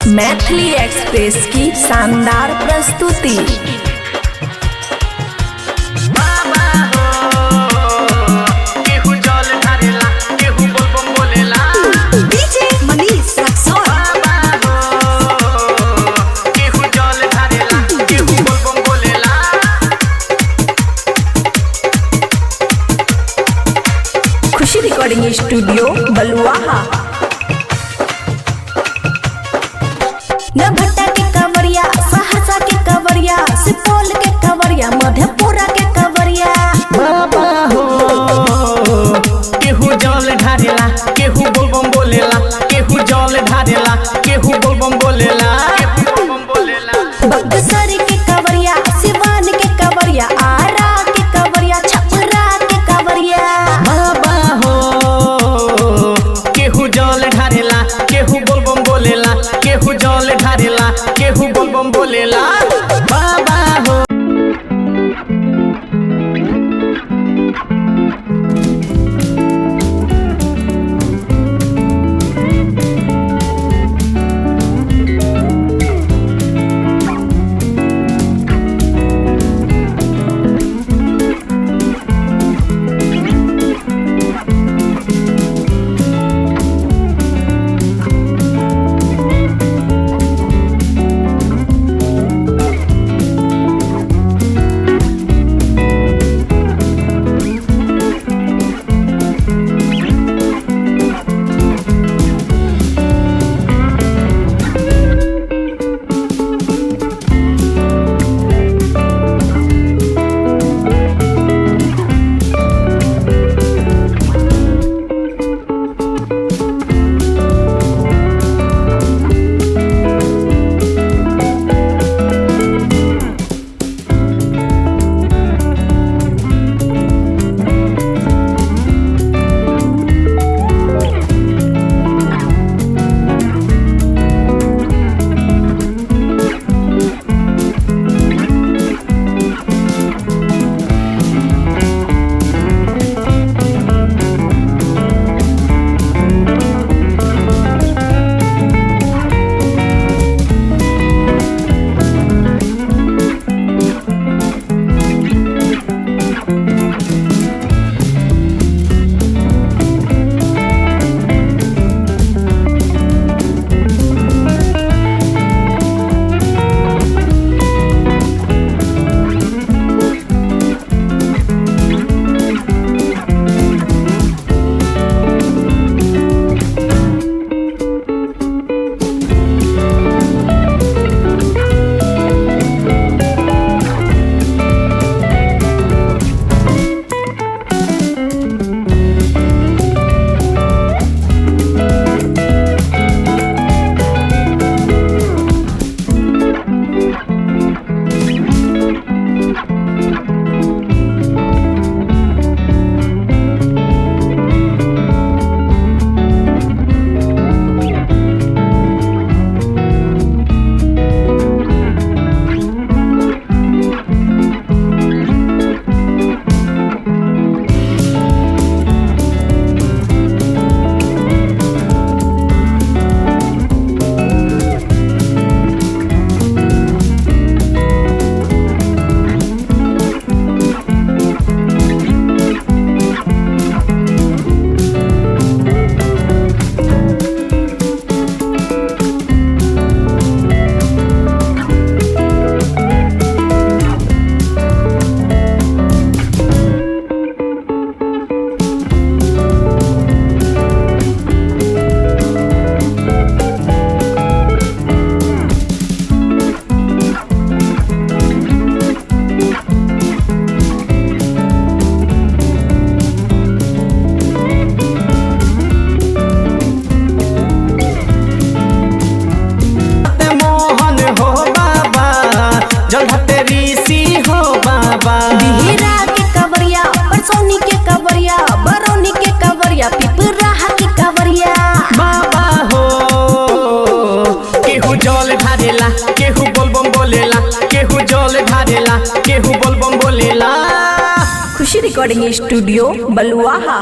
Maithili express की शानदार प्रस्तुति। बाबा हो, केहू जल ढारेला, केहू बोलबम बोलेला। डीजे मनीष रक्सौल। बाबा हो, केहू जल ढारेला, केहू बोलबम बोलेला। खुशी रिकॉर्डिंग स्टूडियो बलुआहा। नभट्टा के कवरिया, सहरसा के कवरिया, सुपौल के कवरिया, मधेपुरा के कवरिया। बाबा हो, केहू जल ढारेला, केहू बोलबम बोलेला, केहू जल ढारेला, केहू बोलबम बोलेला, केहू बोलबम बोलेला। बक्सर के कवरिया, सिवान के कवरिया, आरा के कवरिया, छपरा के कवरिया। बाबा हो, केहू जल ढारेला, केहू बोलबम बोलेला, केहू जल ढारेला, केहू बोलबम बोलेला। बाबा हो। मोहन हो बाबा, जलहते ऋषि हो बाबा। बिहरा के कवरिया, परसौनी के कवरिया, बरौनी के कवरिया, पिपराहा के कवरिया। बाबा हो, केहू जल ढारेला, केहू बोलबम बोलेला, केहू जल ढारेला, केहू बोलबम बोलेला। खुशी रिकॉर्डिंग स्टूडियो बलुआहा।